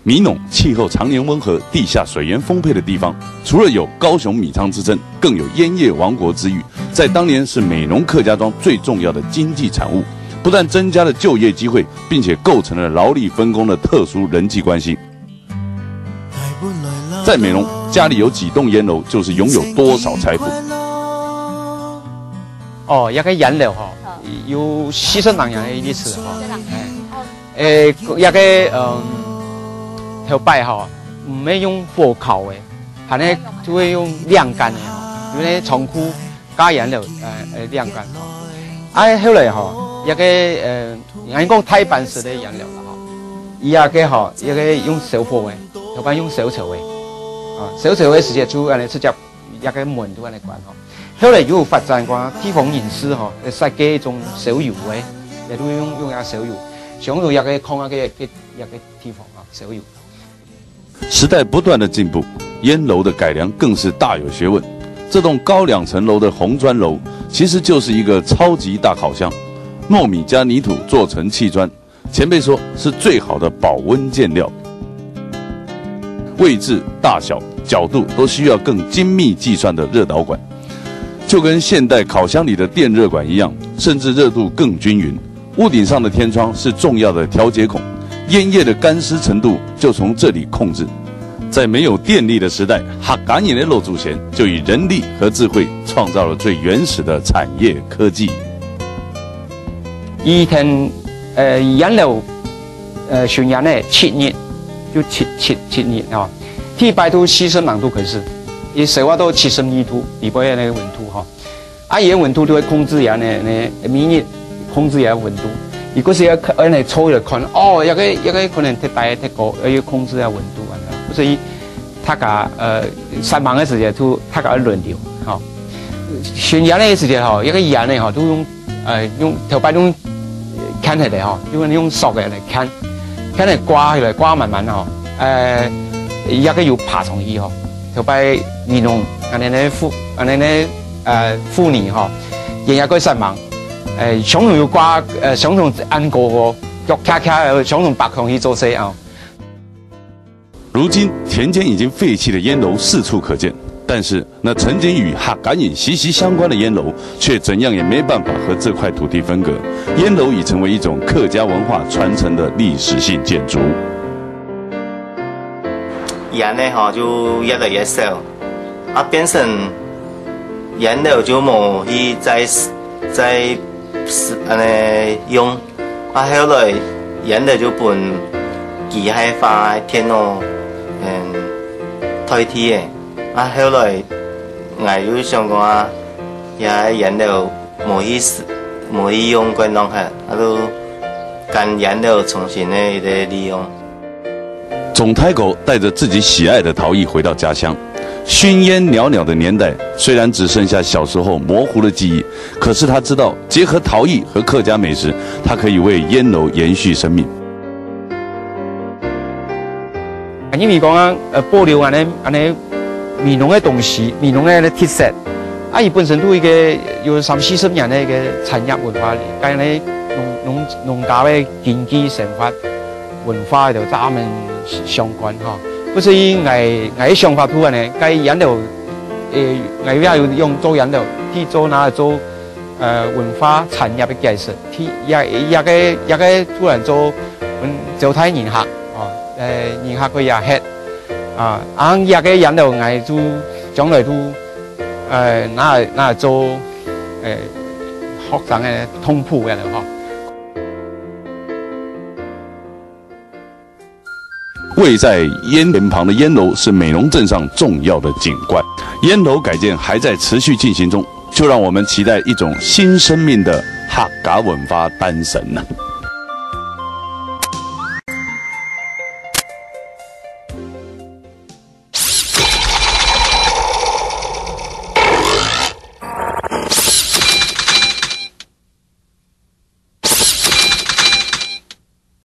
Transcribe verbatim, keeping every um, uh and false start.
美濃气候常年温和，地下水源丰沛的地方，除了有高雄米仓之称，更有烟叶王国之誉，在当年是美浓客家庄最重要的经济产物，不但增加了就业机会，并且构成了劳力分工的特殊人际关系。在美浓，家里有几栋烟楼，就是拥有多少财富。哦，一个烟楼吼，有四十零年的历史吼。哎，一个嗯，头摆吼，毋会用火烤的，还呢就会用晾干的吼，因为仓库加烟楼，呃呃晾干。啊，后来吼，一个呃，人讲太板式的烟楼了吼，伊那个吼，一个用烧火的，头摆用烧柴的，啊，烧柴的时节就安尼直接一个门就安尼关吼。后来又发展个地方人士吼，设计一种烧油的，也都用用啊烧油，想到一个空啊个个一个地方啊烧油。时代不断的进步，烟楼的改良更是大有学问。这栋高两层楼的红砖楼，其实就是一个超级大烤箱，糯米加泥土做成砌砖，前辈说是最好的保温建料。位置、大小、角度都需要更精密计算的热导管，就跟现代烤箱里的电热管一样，甚至热度更均匀。屋顶上的天窗是重要的调节孔，烟叶的干湿程度就从这里控制。在没有电力的时代，客家人的老祖先就以人力和智慧创造了最原始的产业科技。以前呃，烟楼呃巡烟呢七日，就七七七日啊，第一摆都四十零度开始，一烧啊到七十二度，里背个那个温度哈。啊，伊个温度就会控制人呢，呢每日控制人个温度。伊个是要看，要来抽来看，哦，一个一个可能忒低忒高，要控制下温度啊。所以大家呃上班个时间就大家要轮流，哈。巡烟个时间吼，一个烟呢吼，都用呃用头摆用看起来吼，用用索个来看，看起来挂起来挂慢慢吼，呃，一个有爬上去吼，头摆你弄，安尼呢妇，安尼呢呃妇女吼，也也个上班，呃，相同有挂，呃，相同安过个，脚卡卡，相同爬上去做事啊。如今，田间已经废弃的烟楼四处可见，但是那曾经与哈嘎影息息相关的烟楼，却怎样也没办法和这块土地分隔。烟楼已成为一种客家文化传承的历史性建筑。烟呢吼就越来越少，啊，变成烟楼就无去再再安尼用。 啊，後來煙樓就分機械化个電腦，嗯，代替个。啊，後來𠊎又想講啊，這煙樓無去使，無去用過弄忒，啊，就將煙樓重新个一個利用。總太狗帶著自己喜愛的陶藝回到家鄉，燻煙裊裊的年代，雖然只剩下小時候模糊的記憶，可是他知道 结合陶艺和客家美食，它可以为烟楼延续生命。因为讲啊，呃，保留安尼安尼美浓个东西，美浓个特色，啊，伊本身都一个有三四十年个一个产业文化，跟安尼农农农家个经济生活文化就咱们相关哈。所以，我我个想法都安尼，该烟楼，诶，我也有用做烟楼，去做拿来做。 呃文化产业个建设，去也也个也个突然做，嗯，招待人客，哦，呃，人客个也吃，啊，啊，也个养老，𠊎就将来就，呃，拿拿做，呃，学生个通铺个了吼。 位在烟田旁的烟楼是美浓镇上重要的景观，烟楼改建还在持续进行中，就让我们期待一种新生命的客家文化诞生呢。